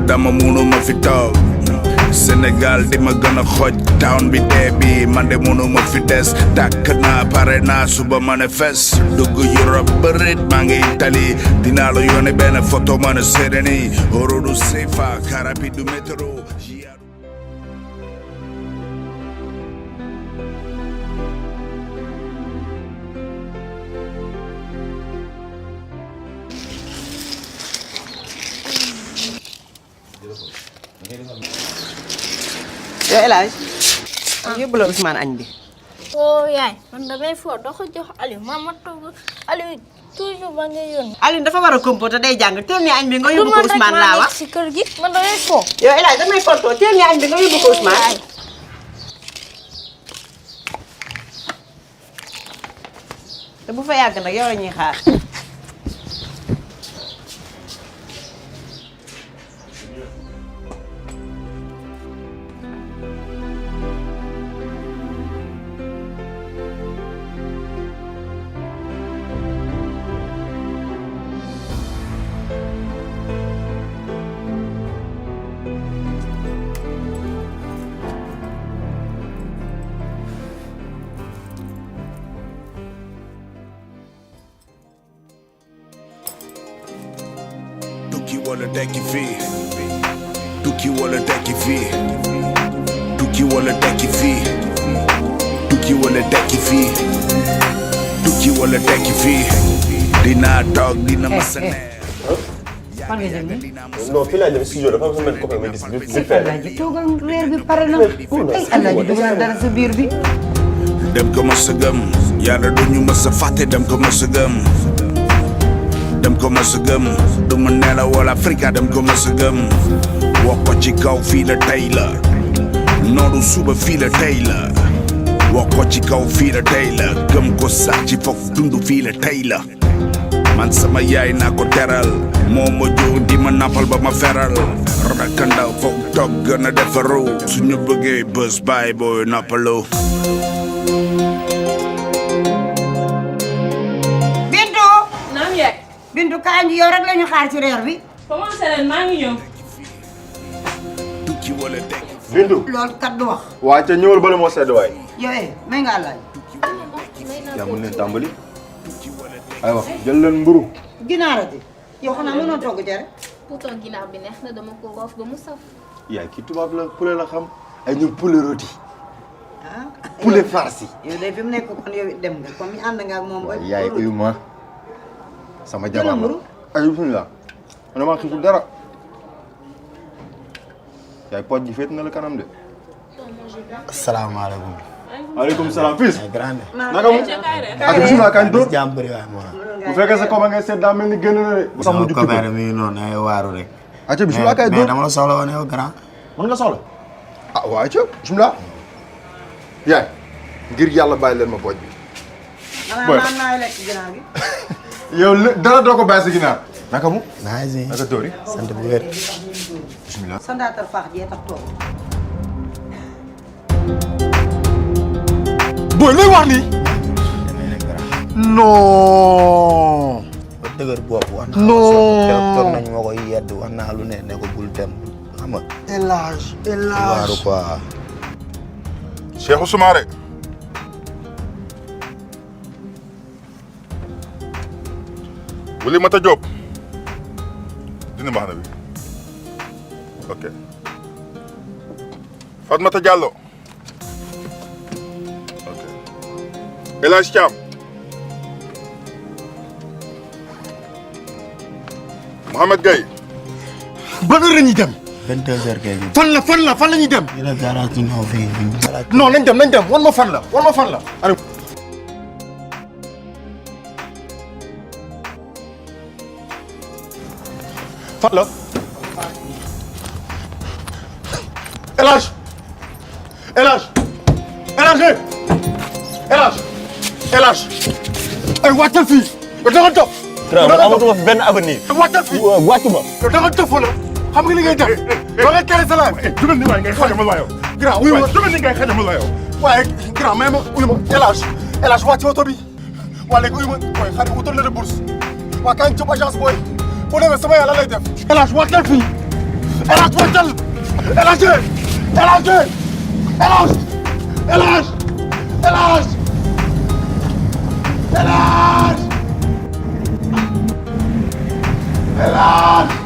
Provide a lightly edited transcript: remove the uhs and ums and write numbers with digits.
dama munu ma fi toog Sénégal di ma gën a xoj town bi dee bi man de munu ma fi des tàkk naa pare naa suba manifeste dugg Europe bërit maa ngi Italie dinaa la yónnee benn photo mën a seede ni oro du sefa karapi du métro Yo Elhadj yóbbu la Ousmane añ bi. Oh yaay man damay fo doo ko jox Aliou ma toog Aliou toujours ba ngay yónni. Aliou dafa war a compoter day jàng teel ni añ bi nga yóbbu ko Ousmane laa wax. si kër gi man damay fo. Yo Elhadj damay fontoo teel ni añ bi nga yóbbu ko Ousmane. te bu fa yàgg nag yow la ñuy xaar. Tukki wala Tekki Fii tukki wala Tekki Fii tukki wala Tekki Fii tukki wala Tekki Fii tukki wala Tekki Fii dinaa toog dina ma sa neex. fan nga jëm nii. non fii laa jëm studio dafa am sama benn copain ma gis vite fait. Elhadj toogal reer bi pare na. Elhadj dugal dara sa biir bi. dem ko ma sa gëm yàlla duñu ma sa fàtte dem ko ma sa gëm. dem ko ma sa gëm du ma nelaw wala Afrika dem ko ma sa gëm wax ko ci kaw fii la tey la noodu suba fii la tey la wax ko ci kaw fii la tey la gëm ko sax ci foog dund fii la tey la man sama yaay naa ko teral moo ma jóg di ma nampal ba ma feral rakka ndaw foog toog gën a defaru suñu bëggee bës bàyyi booy nappalu Bintu kaay ñu yow rek la ñu xaar ci reer bi. commencé leen maa ngi ñëw. tukki wala Tekki Bintu. loolu kat du wax. waa ca ñëwal bala moo sedd waay. yow may nga Elhadj. yaa mën leen tàmbali. aywa jël leen mburu. ginaarati yow xanaa mënoo togg jare. pourtant ginaar bi neex na dama ko roof ba mu saf. yaay kii tubaab la poulet la xam. ay ñu poulet rôti. ah poulet farci. yow de fi mu nekk kon yow dem nga comme ànd nga ak moom. waaye yaay uyu ma. sama jël jabar mburu. la ay bismillah man damaa xiiful dara. yaay pooj ji féet na la kanam de. asalaamaaleykum. maaleykum salaam fils. grande. naka mu. ak bismillah kañ dóor. jàmm bëri waay moo bu fekkee sa koba ngay seet daa mel ni génn na de. sax mu jukki ko mi ngi noonu ay waaru rek. acca bismillah kay dóor mais dama la soxla woon yow grand. mën nga soxla. ah waa acca bismillah. yaay ngir yàlla bàyyi leen ma pooj bi. boy man naa lekk ginaar gi. yow dara doo ko bàyyi si ginnaaw. naka mu. nice. naka tóori. sant bu wér. bismillah. sa ndaatal faax jee tax toog. booy looy wax nii. demee ne grand. non. ba dëgër bopp wax naa. non toog nañu ma koy yedd wax naa lu ne ko bul dem xam nga. Elhadj waaru quoi. Cheikhou Soumaré. Wuli Mata Diop. dina baax na bi. ok. Fatmata Diallo. ok. Elhadj Thiam. Mohamed Gueye. ban heure la ñuy dem. 22h kay bi. fan la ñuy dem. ñu ne garage du ñëw fii. non nañ dem wan ma fan la. fan la Elhadj Elhadj Elhadj Elhadj Elhadj ay wàccal fii yow da nga topp grand man amatuma fi benn avenir wàccal fii wàccu ma yow da nga topp la xam nga li ngay def doo ngay kere sa laaj dugal ni waay ngay xajamal waa yow grand wuyu ma dugal ni ngay xajamal waa yow waaye grand may ma uyu ma Elhadj wàcc oto bi waa léegi uyu ma booy xaar wutal la de bourse waa kañ job agence booy boo demee sama yàlla lay def Elhadj wàccal fii Elhadj wàccal Elhadj Elhadj Elhadj Elhadj Elhadj Elhadj Elhadj